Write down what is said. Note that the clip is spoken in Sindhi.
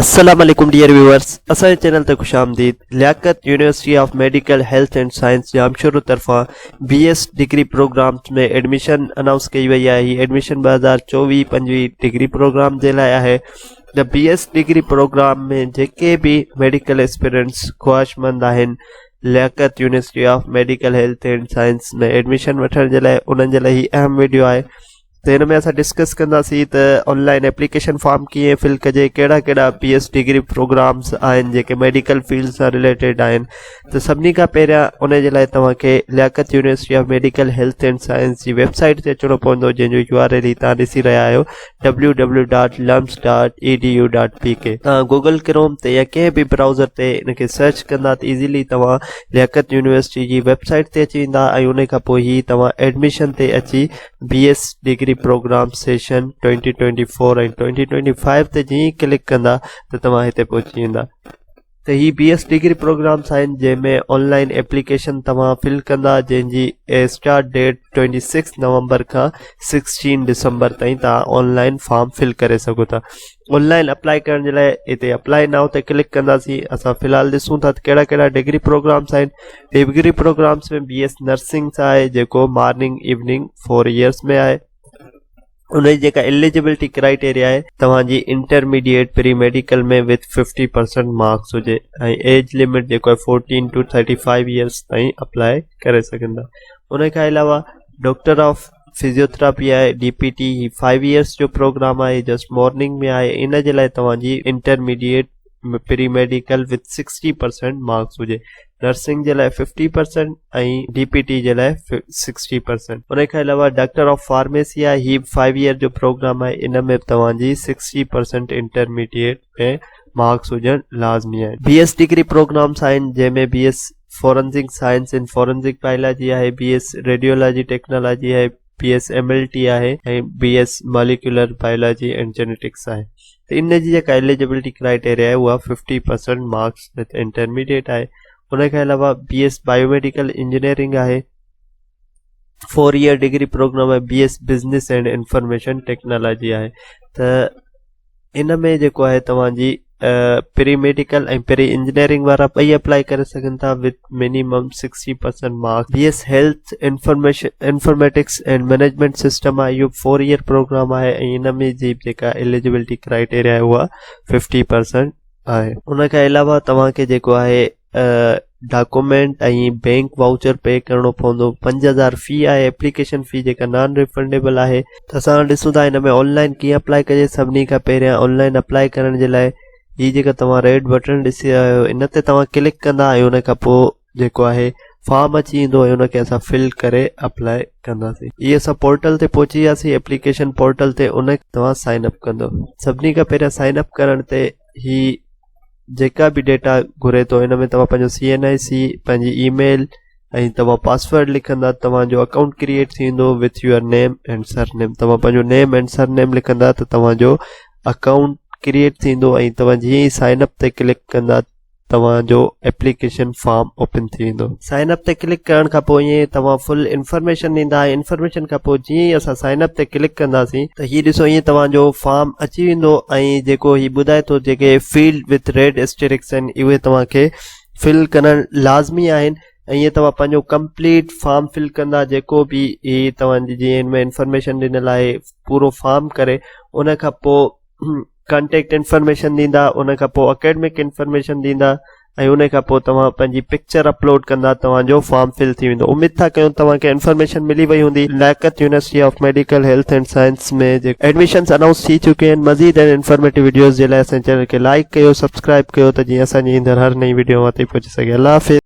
السلام عليڪم ڊيئر ويورس اسان جي چينل تي خوش آمديد Liaquat university of medical health and science Jamshoro طرفان B S degree programmes ۾ admission announce ڪئي وئي آهي هي ايڊميشن 2024 25 ڊگري پروگرام جي لاء آهي ته بي ايس ڊگري پروگرام ۾ جيڪي به ميڊيڪل اسپيرنٽس خواهشمند آهن Liaquat university of medical health and science ۾ admission وٺڻ جي لاء انهن جي لاء هي اهم ويڊيو آهي ته هن ۾ اسان ڊسڪس ڪنداسين ته آن لائن ايپليڪيشن فارم ڪيئن فل ڪجي ڪهڙا ڪهڙا پي ايس ڊگري پروگرامس آهن جيڪي ميڊيڪل فيلڊ سان رليٽيڊ آهن ته سڀني کان پهريان ان جي لاء توهان کي Liaquat university of medical health and science جي ويب سائيٽ تي اچڻو پوندو جنهن جو يو آر ايل هي توهان ڏسي رهيا آهيو W W dot LUMHS dot E D U dot P K توهان گوگل ڪروم تي يا ڪنهن به برائوزر تي ان کي سرچ ڪندا ته ايزيلي توهان لياقت يونيورسٽي جي ويب سائيٽ تي اچي ويندا ۽ ان کان پوء هي توهان ايڊميشن تي اچي B S degree programme session 2024 ۽ 2025 تي جيئن ئي ڪلڪ ڪندا ته توهان هتي پهچي ويندا ته هي بي ايس ڊگري پروگرامس آهن جنهن ۾ آن لائن ايپليڪيشن توهان فل ڪندا جنهن جي اسٽارٽ ڊيٽ 26 نومبر کان 16 ڊسمبر تائين توهان آن لائن فارم فل ڪري سگهو ٿا آن لائن اپلائي ڪرڻ جي لاء هتي اپلائي نائو تي ڪلڪ ڪنداسين اسان في الحال ڏسون ٿا ته ڪهڙا ڪهڙا ڊگري پروگرامس آهن degree programmes ۾ B S nursing آهي جيڪو مارننگ ايوننگ فور ايئرس ۾ آهي ان جي جيڪا اليجبلٽي ڪرائيٽيريا آهي توهان جي intermediate pre medical ۾ with fifty percent marks هجي ۽ ايج لمٽ جيڪو آهي fourteen to thirty five years تائين اپلائي ڪري سگهندا ان کان علاوه ڊاڪٽر آف فزيوٿراپي آهي ڊي پي ٽي هي فائيو ايئرس جو پروگرام آهي جسٽ مارننگ ۾ آهي ان جي لاء توهان جي intermediate pre medical with sixty percent marks هجي نرسنگ جي لاء ففٽي پرسنٽ ۽ ڊي پي ٽي جي لاء سڪسٽي پرسنٽ ان کان علاوه ڊاڪٽر آف فارميسي آهي هي فائيو ايئر جو پروگرام آهي ان ۾ به توهان جي سڪسٽي پرسنٽ انٽرميڊيٽ ۾ مارڪس هجڻ لازمي آهن بي ايس ڊگري پروگرامس آهن جنهن ۾ B S forensic science and forensic biology آهي، بي ايس ريڊيولاجي ٽيڪنالاجي آهي، B S M L T آهي ۽ B S molecular biology and genetics آهي ته ان جي جيڪا اليجبلٽي ڪرائيٽيريا آهي اها ففٽي پرسنٽ مارڪس وٿ انٽرميڊيٽ آهي ان کان علاوه بي ايس بايوميڊيڪل انجنيئرنگ آهي فور ايئر ڊگري پروگرام آهي B S business and information technology آهي ته ان ۾ جيڪو آهي توهان جي پري ميڊيڪل ۽ پري انجنيئرنگ وارا ٻئي اپلائي ڪري سگهن ٿا with minimum sixty percent marks B S health information informatics and management system آهي اهو فور ايئر پروگرام آهي ۽ ان ۾ جي جيڪا اليجبلٽي ڪرائيٽيريا آهي اها ففٽي پرسنٽ آهي ان کان علاوه توهان کي جيڪو آهي ڊاڪومينٽ ۽ بينڪ وائوچر پي ڪرڻو پوندو 5000 في آهي ايپليڪيشن في جيڪا نان ريفنڊيبل آهي ته اسان ڏسون ٿا هن ۾ آن لائن ڪيئن اپلائي ڪجي سڀني کان پهريان آن لائن اپلائي ڪرڻ جي لاء هي جيڪا توهان ريڊ بٽڻ ڏسي رهيا آهيو ان تي توهان ڪلڪ ڪندا ۽ ان کان پوء جيڪو آهي فارم اچي ويندو ۽ ان کي اسان فل ڪري اپلائي ڪنداسين هي اسان پورٽل تي پهچي وياسين ايپليڪيشن پورٽل تي ان توهان سائن اپ ڪندو سڀني کان پهريان سائن اپ ڪرڻ تي هي جيڪا به ڊيٽا گهري ٿو ان ۾ توهان پنهنجو سي اين آء سي پنهنجي اي ميل ۽ توهان پاسورڊ لکندا توهان جو اڪائونٽ ڪريئيٽ ٿيندو with your name and surname توهان پنهنجو نيم اينڊ سر نيم لکندا ته توهان جو اڪائونٽ ڪريئيٽ ٿيندو ۽ توهان جيئن ئي سائن اپ تي ڪلڪ ڪندا توهان جو ايپليڪيشن فارم اوپن ٿي ويندو. سائن اپ تي ڪلڪ ڪرڻ کان پوء ائين توهان فل انفارميشن ڏيندا ۽ انفارميشن کان پوء جيئن ئي اسان سائن اپ تي ڪلڪ ڪنداسين ته هي ڏسو ائين توهان جو فارم اچي ويندو ۽ جيڪو هي ٻڌائي ٿو جيڪي فيلڊ وٿ ريڊ اسٽرڪس آهن اهي توهان کي فل ڪرڻ لازمي آهن ۽ ائين توهان پنهنجو ڪمپليٽ فارم فل ڪندا جيڪو به هي توهان جي جيئن هن ۾ انفارميشن ڏنل آهي پورو فارم ڪري ان کان پوء ڪانٽيڪٽ انفارميشن ڏيندا ان کان پوء اڪيڊمڪ انفارميشن ڏيندا ۽ ان کان پوء توهان پنهنجي پڪچر اپلوڊ ڪندا توهان جو فارم فل ٿي ويندو اميد ٿا ڪيون توهان کي انفارميشن ملي وئي هوندي Liaquat university of medical health and science ۾ جيڪو ايڊميشنس انائونس ٿي چڪيون آهن مزيد اهڙين انفارميٽو وڊيوز جي لاء اسان جي چينل کي لائڪ ڪيو سبسڪرائب ڪيو ته جيئن اسان جي ايندڙ هر نئين وڊيو اوهان تائين پهچي سگهي الله حافظ.